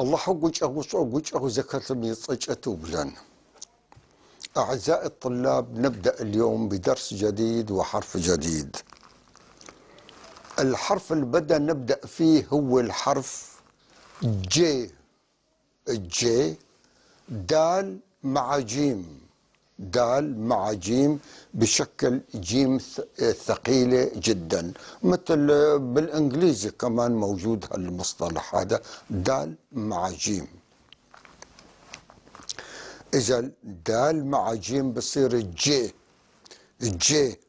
الله زكاة. أعزائي الطلاب، نبدأ اليوم بدرس جديد وحرف جديد. الحرف اللي بدأ نبدأ فيه هو الحرف جي. جي دال مع جيم، دال مع جيم بشكل جيم ثقيلة جدا، مثل بالإنجليزي كمان موجود هالمصطلح هذا، دال مع جيم. إذا دال مع جيم بصير جي. جي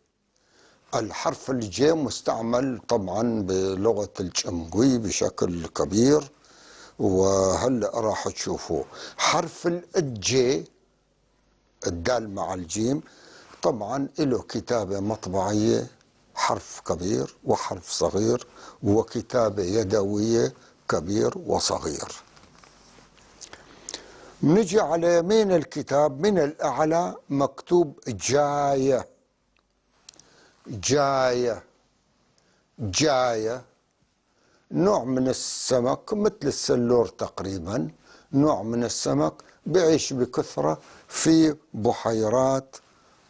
الحرف الجي مستعمل طبعا بلغة الجمجوي بشكل كبير، وهلأ راح تشوفوه. حرف الجي الدال مع الجيم طبعا له كتابة مطبعية، حرف كبير وحرف صغير، وكتابة يدوية كبير وصغير. نجي على يمين الكتاب من الأعلى مكتوب جاية. جاية جاية نوع من السمك مثل السلور تقريبا، نوع من السمك بيعيش بكثرة في بحيرات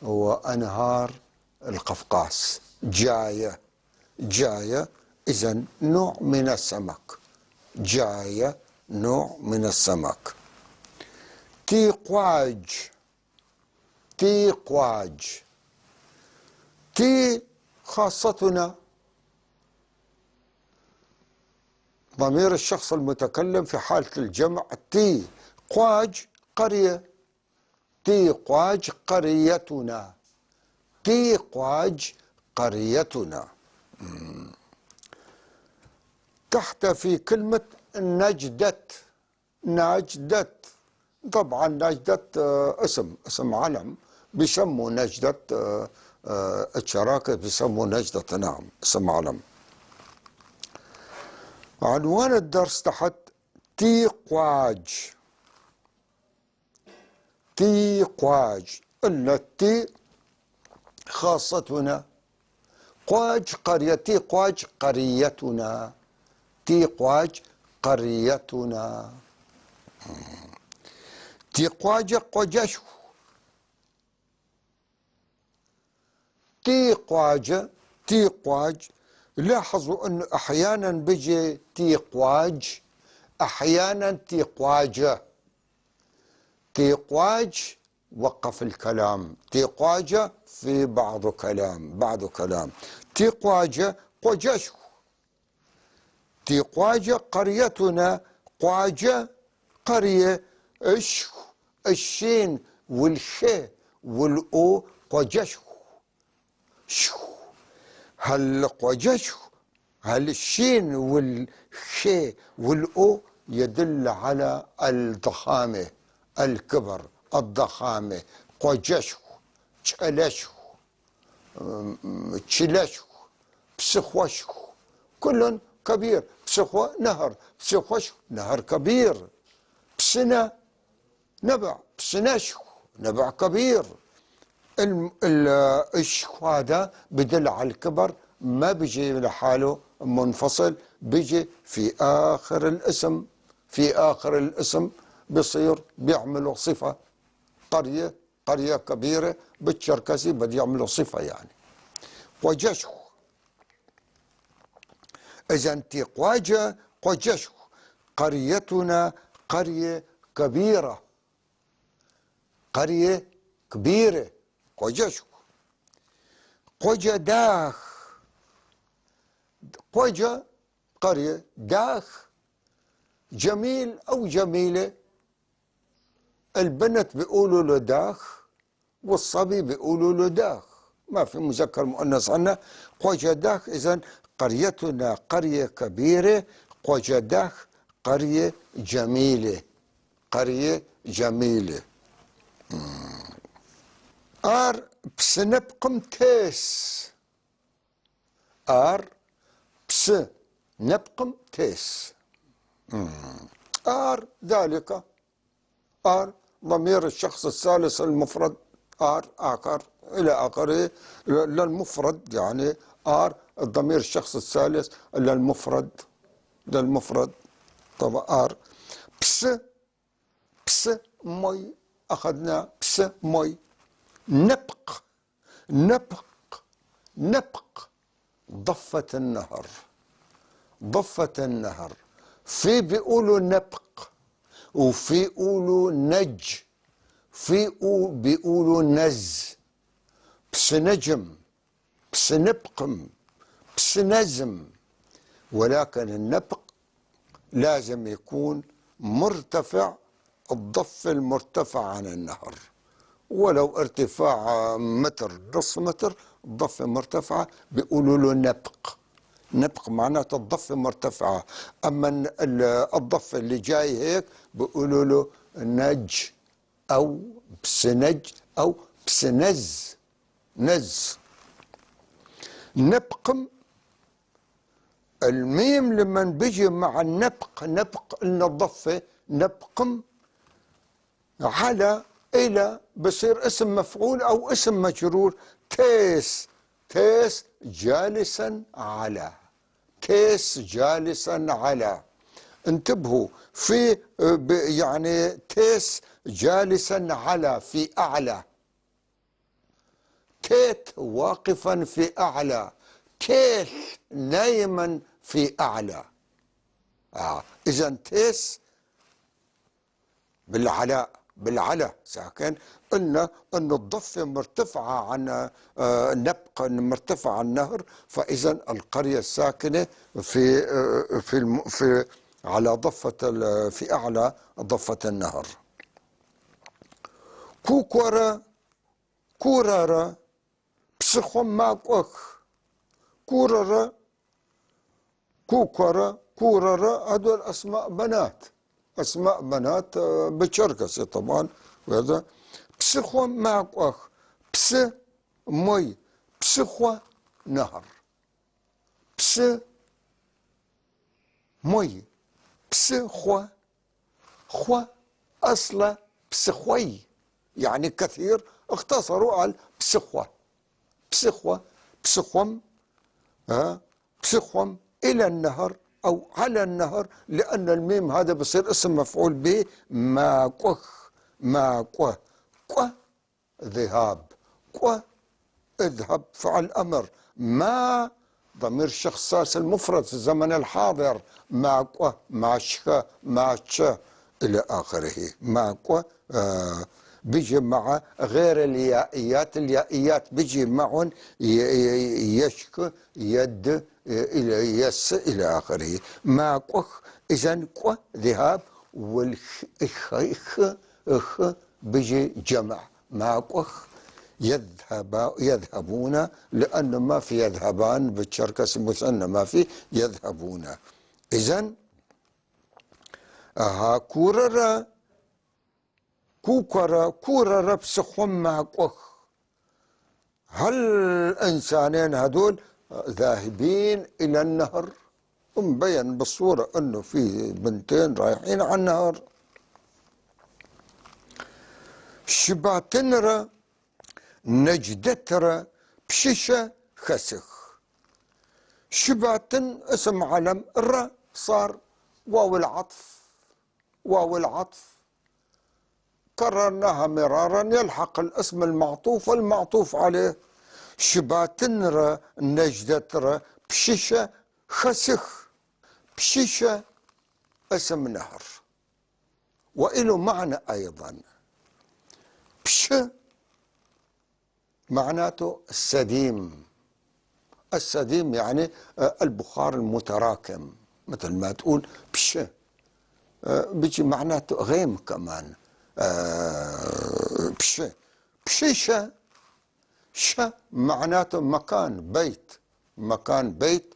وأنهار القفقاس. جاية جاية إذن نوع من السمك، جاية نوع من السمك. تيقواج تيقواج، تي خاصتنا ضمير الشخص المتكلم في حالة الجمع، تي قواج قرية، تي قواج قريتنا، تي قواج قريتنا. تحت في كلمة نجدت. نجدت طبعا نجدت اسم، اسم علم، بيسموا نجدت الشراكة، بيسموا نجدت، نعم اسم علم. عنوان الدرس تحت تيقواج. تيقواج، قلنا تي خاصتنا، قواج قرية، تيقواج قريتنا، تيقواج قريتنا. تيقواج قوجشو، تيقواج تيقواج. لاحظوا انه احيانا بيجي تيقواج، احيانا تيقواجة. تيقواج وقف الكلام، تيقواجة في بعض كلام، بعض كلام. تيقواجة قوجشو، تيقواجة قريتنا، قواجة قرية، اش الشين والشي والاو قوجشو. شو هل قوجشو، هل الشين والشي والاو يدل على الضخامة، الكبر، الضخامة. قوجشو، تشلشو، تشلشو، بسخوشو، كل كبير. بسخوة نهر، بسخوشو نهر كبير. بسنة نبع، بسنشو نبع كبير. الشو هذا بدل على الكبر، ما بيجي لحاله منفصل، بيجي في آخر الاسم. في آخر الاسم بصير بيعملوا صفة، قرية، قرية كبيرة بالشركسي بده يعملوا صفة يعني. قوجشو، إذا تيقواجة قوجشو، قريتنا قرية كبيرة، قرية كبيرة. قوجشو. قوجداخ، قوجة قرية، داخ جميل أو جميلة. البنت بيقولوا له داخ والصبي بيقولوا له داخ، ما في مذكر مؤنث عنا. قوجداخ، إذن قريتنا قرية كبيرة، قوجداخ قرية جميلة، قرية جميلة. آر بسنبقم تيس، آر بس نبقم تيس. آر ذلك، آر ضمير الشخص الثالث المفرد، آر آخر إلى آخره للمفرد، يعني آر الضمير الشخص الثالث للمفرد، للمفرد. طبعا آر بس بس مي، أخذنا بس مي. نبق نبق نبق ضفة النهر، ضفة النهر. في بيقولوا نبق، وفي يقولوا نج، في بيقولوا نز. بس نجم، بس نبقم، بس نزم. ولكن النبق لازم يكون مرتفع، الضفة المرتفعة عن النهر، ولو ارتفاع متر نص متر، الضفة مرتفعة بيقولوا له نبق. نبق معناته الضفة مرتفعة. أما الضفة اللي جاي هيك بيقولوا له نج أو بسنج أو بسنز، نز. نبقم، الميم لما بيجي مع النبق، نبق إن الضفة، نبقم على إلى، بصير اسم مفعول أو اسم مجرور. تيس، تيس جالسا على، تيس جالسا على. انتبهوا في يعني تيس جالسا على في أعلى، تيت واقفا في أعلى، تيل نايما في أعلى. إذا تيس بالعلاء، بالعلا ساكن. قلنا أن الضفة مرتفعة عن نبق، مرتفعة عن النهر، فإذا القرية الساكنة في في الم-، في على ضفة في أعلى ضفة النهر. كوكورا، كورارا، بسخم ماكوخ. كورارا، كوكورا، كورارا، هدول أسماء بنات، أسماء بنات بتشركسي طبعا. وهذا بسخو ماكوخ، بس مي، بسخو نهر، بس مي، بسخو، خو أصل بسخوي، يعني كثير، اختصروا على بسخوة، بسخوة، بسخوم، بسخوم إلى النهر أو على النهر، لأن الميم هذا بصير اسم مفعول به. ما كوخ، ما كو، كو ذهاب، كو اذهب فعل أمر، ما ضمير شخص ثالث المفرد في الزمن الحاضر، ما كو، ما شخ، ما تش، إلى آخره. ما كو، بيجي مع غير اليائيات، اليائيات بيجي معهم يشك، يد، إلى يس، إلى آخره. ما كوخ، إذن كو ذهاب، والخ، خ، خ، خ بيجي جمع. ما كوخ يذهبون، لأنه ما في يذهبان بالشركس مثنى، ما في يذهبون. إذن ها كوررا، كوكرا، كوررا بسخم مع كوخ. هل الإنسانين هدول ذاهبين إلى النهر؟ مبين بالصورة أنه في بنتين رايحين على النهر. شباتنرا نجدترا بششة خسخ. شباتن اسم علم، الر صار واو العطف، واو العطف كررناها مرارا، يلحق الاسم المعطوف والمعطوف عليه. شباتنرا نجدترا بششة خسخ. بششة اسم نهر وإله معنى أيضا. بش معناته السديم، السديم يعني البخار المتراكم، مثل ما تقول بش، بيجي معناته غيم كمان. بش، بشيشة، ش معناته مكان بيت، مكان بيت،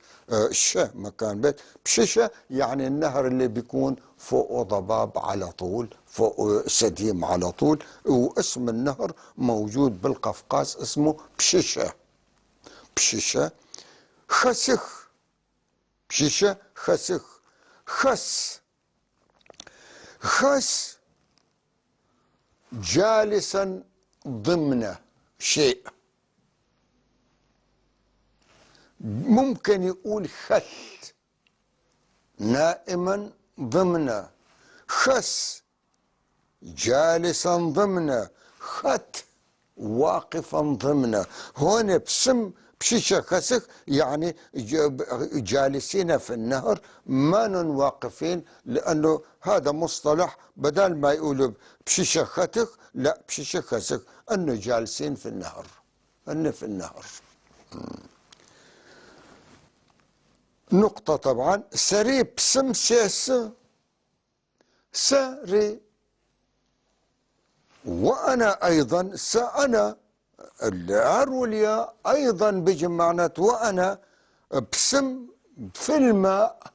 ش مكان بيت. بشيشة يعني النهر اللي بيكون فوقه ضباب على طول، فوقه سديم على طول، واسم النهر موجود بالقفقاز اسمه بشيشة. بشيشة خسخ، بشيشة خسخ، خس، خس جالسا ضمن شيء، ممكن يقول خس نائما ضمن، خس جالسا ضمن، خت واقفا ضمن. هون بسم بشيشة خسخ يعني جالسين في النهر، ما واقفين، لأنه هذا مصطلح بدل ما يقولوا بشيشة ختخ، لا بشيشة خسخ، أنه جالسين في النهر، أنه في النهر. نقطة طبعا. سري بسم سيس، سري وأنا أيضا، سأنا الار والياء أيضا بيجي معناته وأنا بسم في الماء،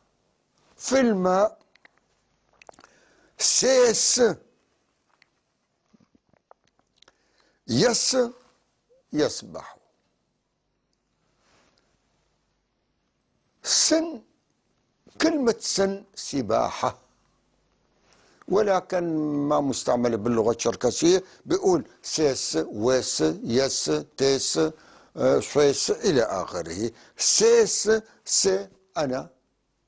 في الماء. سيس يس يسبح. سن، كلمة سن سباحة، ولكن ما مستعملة باللغة الشركسية، بيقول سيس ويس يس تيس شويس إلى آخره. سيس سي أنا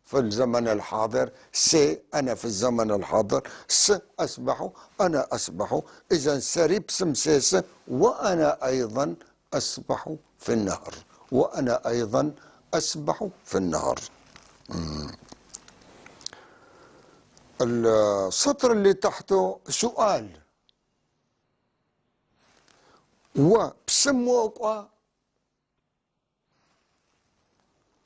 في الزمن الحاضر، سي أنا في الزمن الحاضر، س أسبح أنا أسبح. إذا سري بسم سيس وأنا أيضا أسبح في النهر، وأنا أيضا أسبح في النهر. السطر اللي تحته سؤال، وبسم وقع،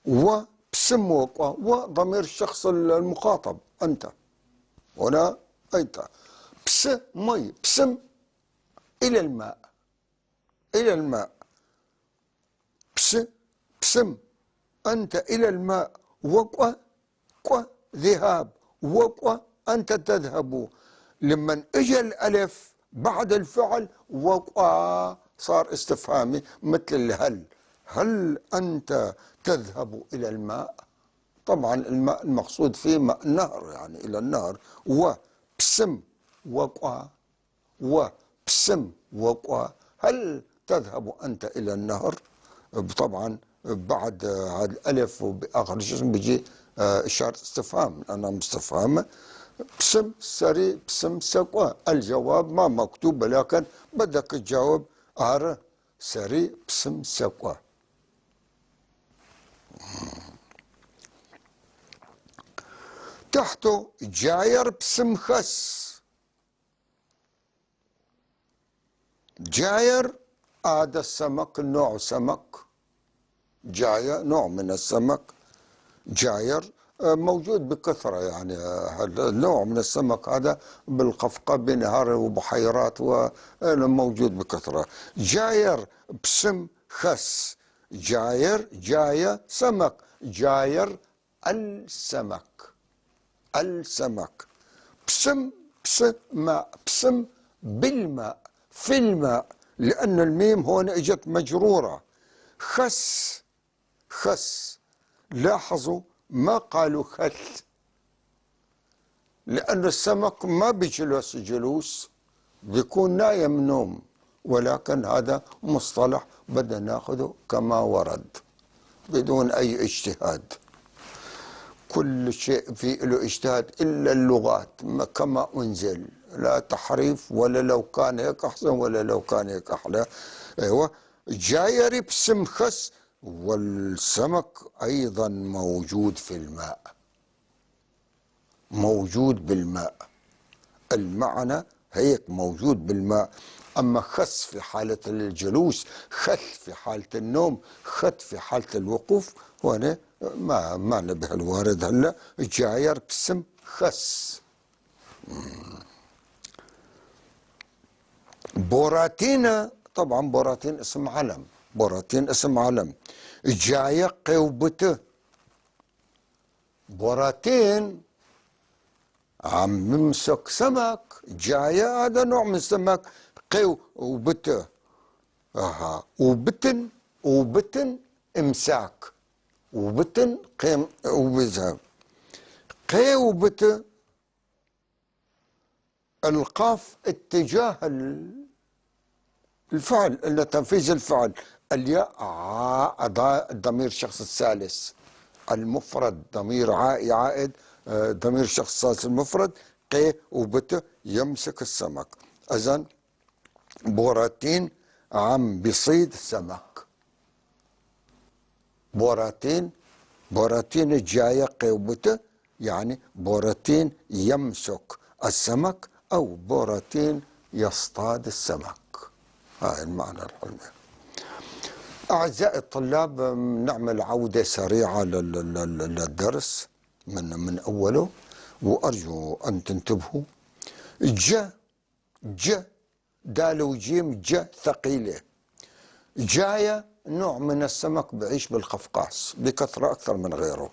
وبسم وقع، وضمير الشخص المخاطب أنت هنا، أنت بس مي بسم إلى الماء، إلى الماء، بس بسم أنت إلى الماء، وقع قع ذهاب، وقع أنت تذهب. لمن إجا الألف بعد الفعل وقع صار استفهامي، مثل الهل، هل أنت تذهب إلى الماء؟ طبعا الماء المقصود فيه ماء النهر، يعني إلى النهر. وبسم وقع، وبسم وقع، هل تذهب أنت إلى النهر؟ طبعا بعد هذا الألف وبآخر الجسم بيجي إشارة استفهام، أنا مستفهام. بسم سري بسم سقوى، الجواب ما مكتوب لكن بدك تجاوب أر سري بسم سقوى. تحته جاير بسم خس، جاير هذا السمك، نوع سمك، جاية نوع من السمك، جاير موجود بكثرة، يعني النوع من السمك هذا بالقفقة بنهر وبحيرات وموجود بكثرة. جاير بسم خس، جاير جاية سمك، جاير السمك، السمك. بسم بس ماء، بسم بالماء، في الماء، لأن الميم هون اجت مجرورة. خس خس، لاحظوا ما قالوا خس، لأن السمك ما بيجلس جلوس، بيكون نايم نوم، ولكن هذا مصطلح بدنا ناخذه كما ورد بدون أي اجتهاد. كل شيء فيه له اجتهاد إلا اللغات كما أنزل، لا تحريف ولا لو كان هيك أحسن ولا لو كان هيك أحلى. أيوة، جاير بسم خس، والسمك أيضا موجود في الماء، موجود بالماء، المعنى هيك موجود بالماء. أما خس في حالة الجلوس، خس في حالة النوم، خت في حالة الوقوف، هنا ما نبه الوارد. هلا جاير بسم خس. بوراتينا، طبعا بوراتين اسم علم، بوراتين اسم علم. جاية قوبته، بوراتين عم يمسك سمك، جاية هذا نوع من السمك، قو وبته، اها، وبتن، وبتن امساك، وبتن قيم وبذهب، قوبته القاف اتجاه الفعل، إلى تنفيذ الفعل. الياء ضمير الشخص الثالث المفرد، ضمير عائد، ضمير الشخص الثالث المفرد. قي وبت يمسك السمك. إذن بوراتين عم بيصيد سمك. بوراتين، بوراتين جاية قوبته، يعني بوراتين يمسك السمك أو بوراتين يصطاد السمك. هاي المعنى الحلمي. أعزائي الطلاب، نعمل عودة سريعة للدرس من أوله، وأرجو أن تنتبهوا. ج، ج دال وجيم، ج ثقيلة. جاية نوع من السمك بعيش بالقفقاس بكثرة أكثر من غيره.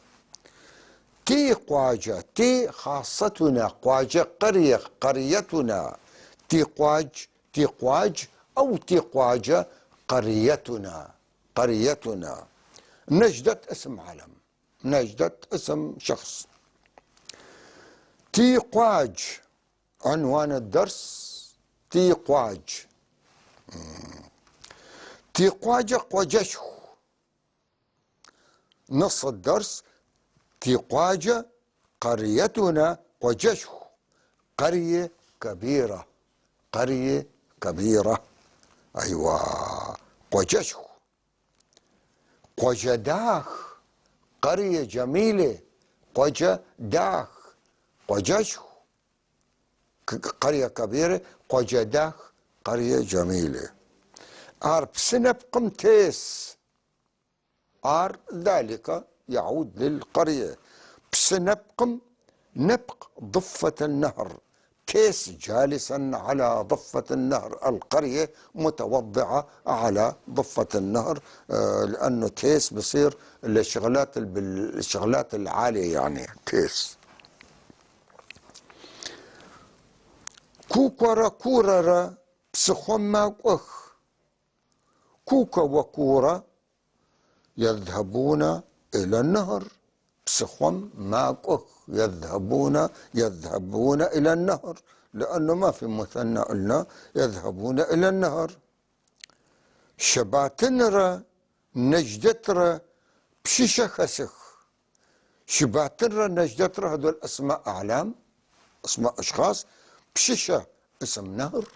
تي قواجة، تي خاصتنا، قواجة قرية، قريتنا. تي قواج، تي قواج أو تي قواجة قريتنا، قريتنا. نجدة اسم علم، نجدة اسم شخص. تي قواج عنوان الدرس، تي قواج. تي قواجة قواجشو، نص الدرس تي قواجة قريتنا قواجشو، قرية كبيرة، قرية كبيرة. أيوة قواجشو. قواجداخ قرية جميلة، قواجداخ، قواجشو قرية كبيرة، قواجداخ قرية جميلة. آر بسنب قمتيس، آر ذلك يعود للقرية. بسنبقم نبق ضفة النهر، تيس جالسا على ضفة النهر، القرية متوضعة على ضفة النهر، لأنه تيس بصير الشغلات العالية يعني تيس. كوكورا كورارا بسخوما أخ، كوكا وكورا يذهبون إلى النهر، بسخوم ماك أخ يذهبون إلى النهر، لأنه ما في مثنى قلنا يذهبون إلى النهر. شباتنرا نجدترا بشيشة خسخ، شباتنرا نجدترا هدول أسماء أعلام، أسماء أشخاص. بشيشة اسم نهر،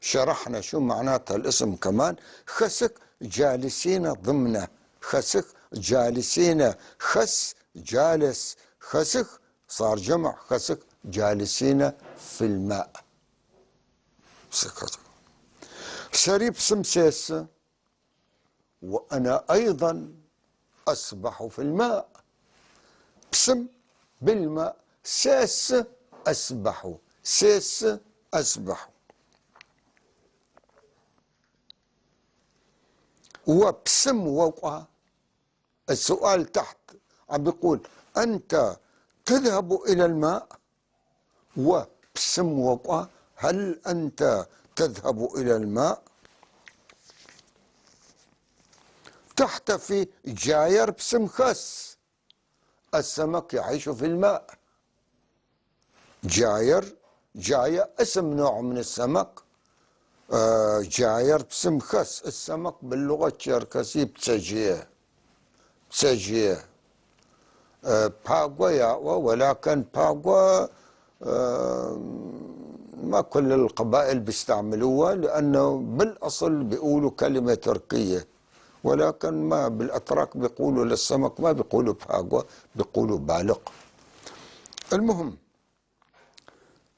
شرحنا شو معناتها الاسم كمان. خسك جالسين ضمنه، خسك جالسين، خس جالس، خسك صار جمع، خسك جالسين في الماء. شريب سمسيس، وأنا أيضا أسبح في الماء. بسم بالماء، ساس أسبح، ساس أسبح. وبسم وقع. السؤال تحت عم بيقول أنت تذهب إلى الماء، وبسم وقع، هل أنت تذهب إلى الماء؟ تحت في جاير بسم خس، السمك يعيش في الماء. جاير، جاية اسم نوع من السمك، جاير بسم خس. السمك باللغة الشركسية بتسجيه، بتسجيه. باغوا يا، ولكن باغوا ما كل القبائل بيستعملوها، لأنه بالأصل بيقولوا كلمة تركية، ولكن ما بالأتراك بيقولوا للسمك ما بيقولوا باغوا، بيقولوا بالق. المهم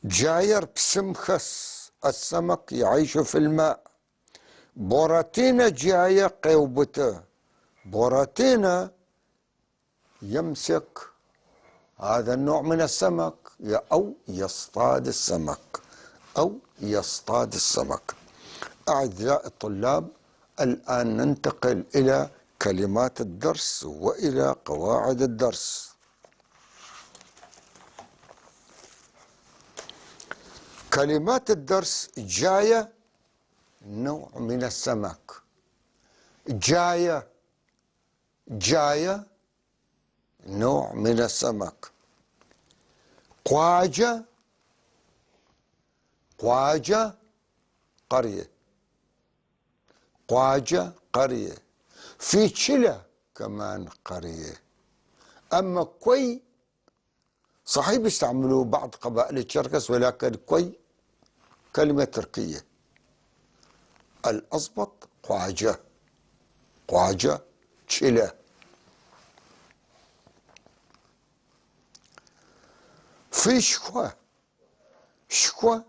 جاير بسم خس، السمك يعيش في الماء. بوراتينا جاية قوبته، بوراتينا يمسك هذا النوع من السمك، أو يصطاد السمك، أو يصطاد السمك. أعزائي الطلاب، الآن ننتقل إلى كلمات الدرس وإلى قواعد الدرس. كلمات الدرس: جاية نوع من السمك، جاية، جاية نوع من السمك. قواجة، قواجة قرية، قواجة قرية. في تشيلة كمان قرية. أما كوي صحيح بيستعملوه بعض قبائل الشركس، ولكن كوي كلمة تركية. الأضبط قواجة، قواجة تشيلة. في شكوى، شكوى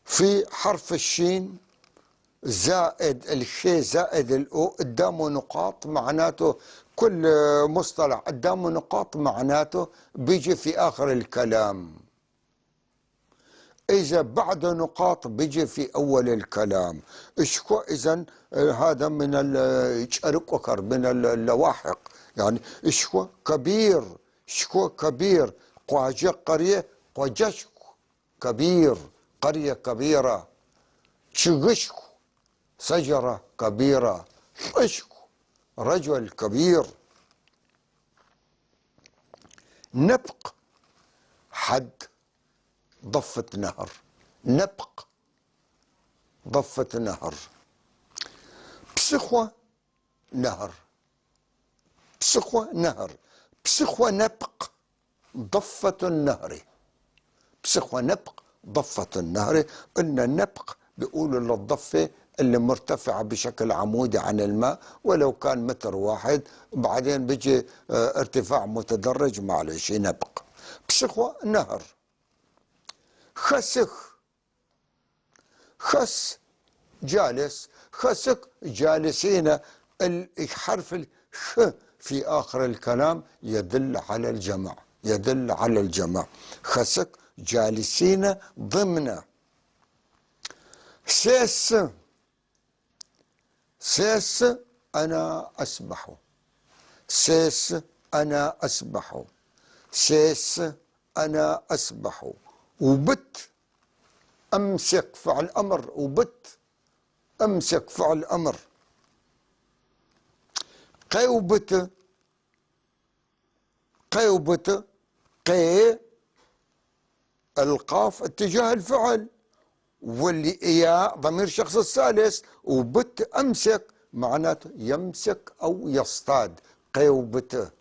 في حرف الشين زائد الخي زائد الأو قدامه نقاط، معناته كل مصطلح قدامه نقاط معناته بيجي في آخر الكلام. إذا بعد نقاط بيجي في أول الكلام. اشكو إذن هذا من الشركوكر، من اللواحق، يعني اشكو كبير، اشكو كبير، قواجة قرية، قواجشكو كبير، قرية كبيرة، شغشكو شجرة كبيرة، اشكو رجل كبير. نبق حد ضفة نهر، نبق ضفة نهر. بسخوة نهر، بسخوة نهر، بسخوة نبق ضفة النهر، بسخوة نبق ضفة النهر. قلنا النبق بيقولوا للضفة اللي مرتفعة بشكل عمودي عن الماء ولو كان متر واحد، بعدين بيجي ارتفاع متدرج، معلش نبق. بسخوة نهر. خسخ، خس جالس، خسك جالسين. الحرف الخ في آخر الكلام يدل على الجمع، يدل على الجمع. خسك جالسين ضمن. سيس، سيس أنا أسبح، سيس أنا أسبح، سيس أنا أسبح. وبت أمسك فعل أمر، وبت أمسك فعل أمر. قيوبت، قيوبت، قي القاف اتجاه الفعل، واللي يا ضمير شخص الثالث، وبت أمسك معناته يمسك أو يصطاد. قيوبت،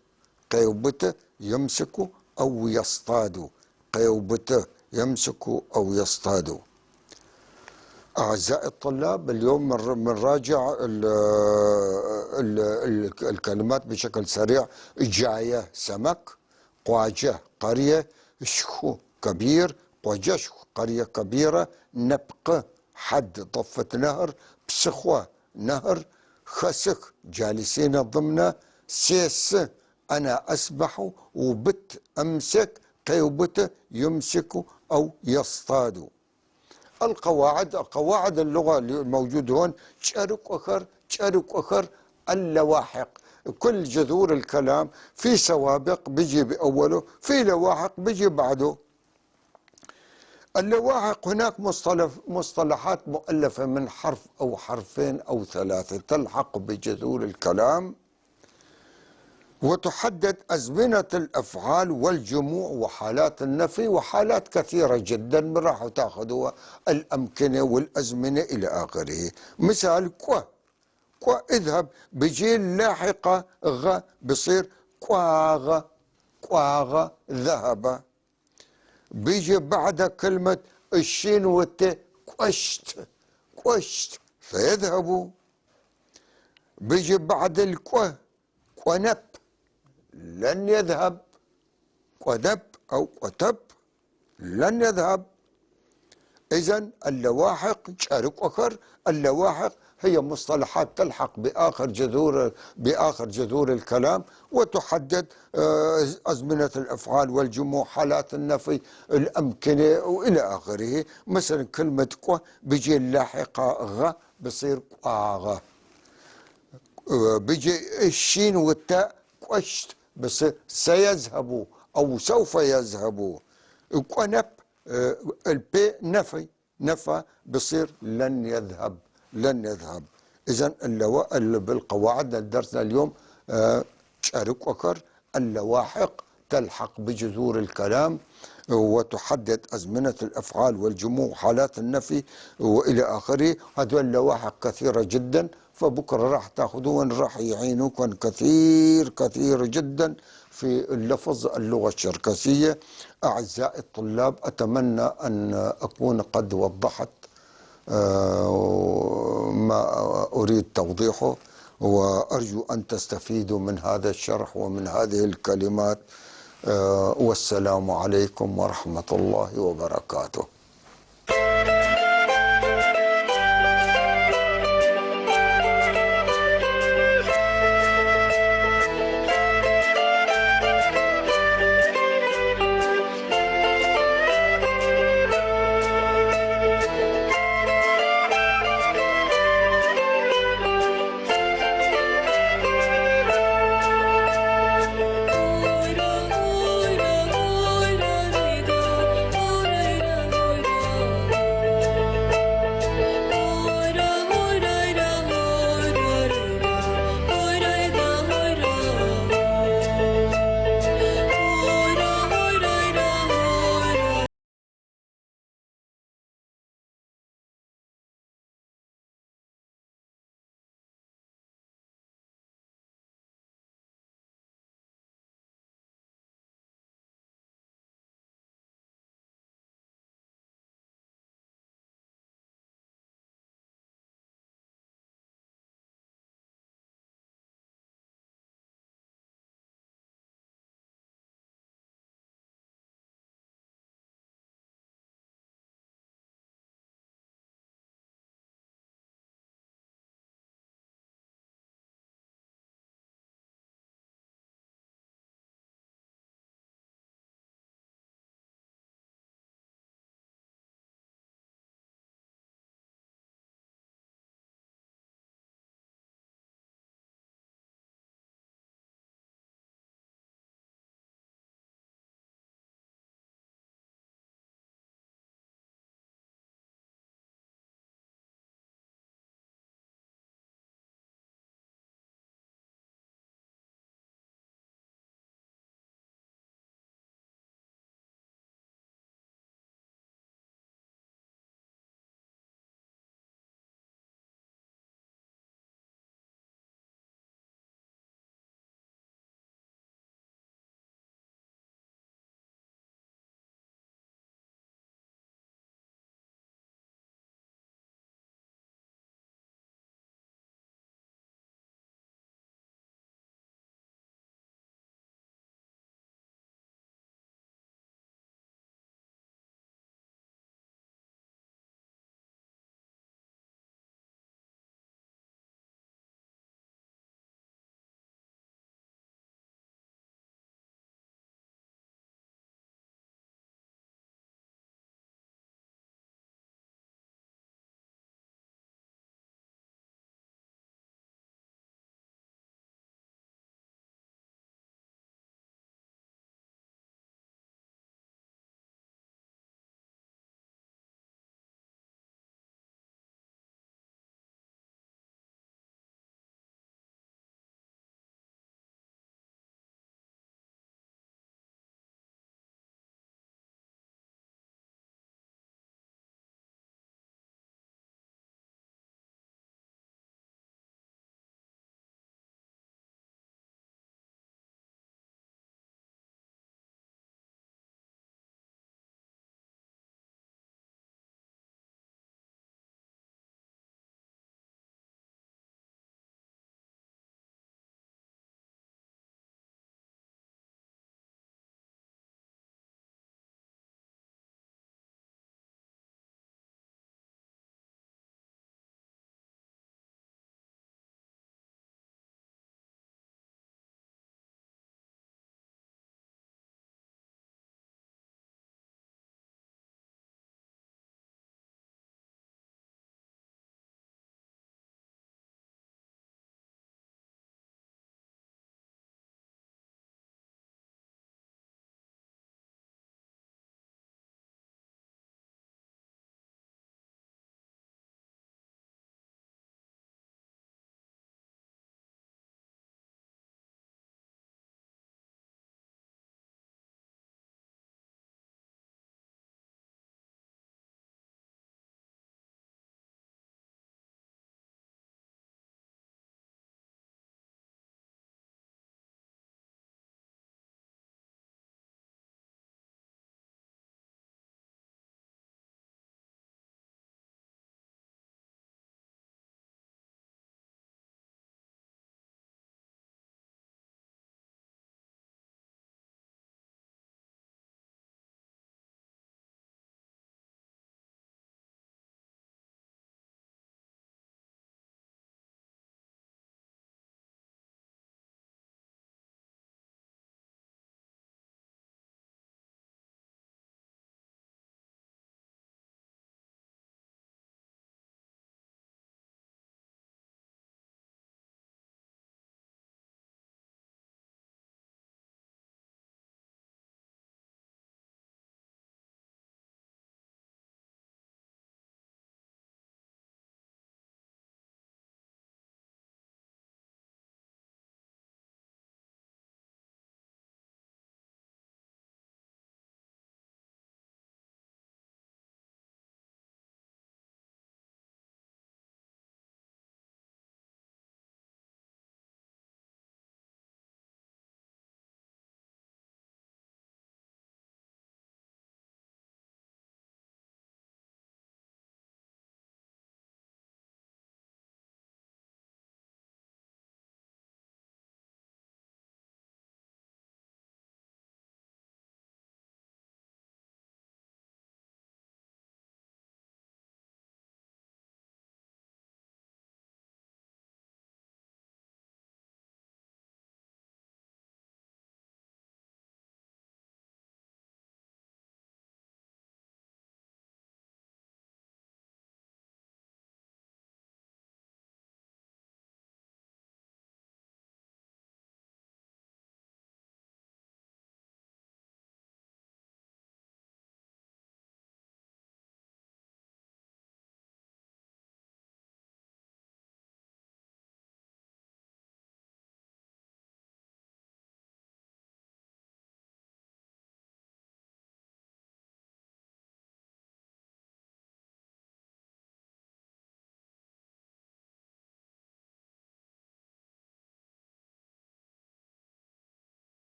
قيوبت يمسك أو يصطاد، قيوبت يمسك أو يصطاد. أعزائي الطلاب، اليوم بنراجع الكلمات بشكل سريع. جاية سمك، قواجة قرية، شخو كبير، قواجشخو قرية كبيرة، نبق حد ضفة نهر، بسخوة نهر، خسخ جالسين ضمن، سيس أنا أسبح، وبت أمسك، قيوبت يمسك أو يصطاد. القواعد، قواعد اللغة اللي موجود هون، شارك أخر، شارك أخر، اللواحق. كل جذور الكلام في سوابق بيجي بأوله، في لواحق بيجي بعده. اللواحق هناك مصطلحات مؤلفة من حرف أو حرفين أو ثلاثة تلحق بجذور الكلام وتحدد أزمنة الأفعال والجموع وحالات النفي وحالات كثيرة جدا راح تاخذوها، الأمكنة والأزمنة إلى آخره. مثال كوا، كوا اذهب، بيجي اللاحقة غ بصير كواغ، كواغ ذهب. بيجي بعد كلمة الشين والت كوشت، كوشت فيذهبوا. بيجي بعد الكوا كونب لن يذهب، كونب أو كتب لن يذهب. إذن اللواحق شارك أخر، اللواحق هي مصطلحات تلحق بآخر جذور الكلام وتحدد أزمنة الأفعال والجموع، حالات النفي، الأمكنة وإلى آخره. مثلا كلمة كو بيجي اللاحقة غ بصير كواغ، بيجي الشين والتاء كوشت بصير سيذهب أو سوف يذهب. كونب البي نفي، نفى بصير لن يذهب، لن يذهب. إذن بالقواعد درسنا اليوم شارك وكر، اللواحق تلحق بجذور الكلام وتحدد أزمنة الأفعال والجموع حالات النفي وإلى آخره. هذول اللواحق كثيرة جدا، فبكرة راح تاخذوهن، راح يعينوكم كثير كثير جدا. في اللفظ اللغة الشركسية. أعزائي الطلاب، أتمنى أن أكون قد وضحت ما أريد توضيحه، وأرجو أن تستفيدوا من هذا الشرح ومن هذه الكلمات. والسلام عليكم ورحمة الله وبركاته.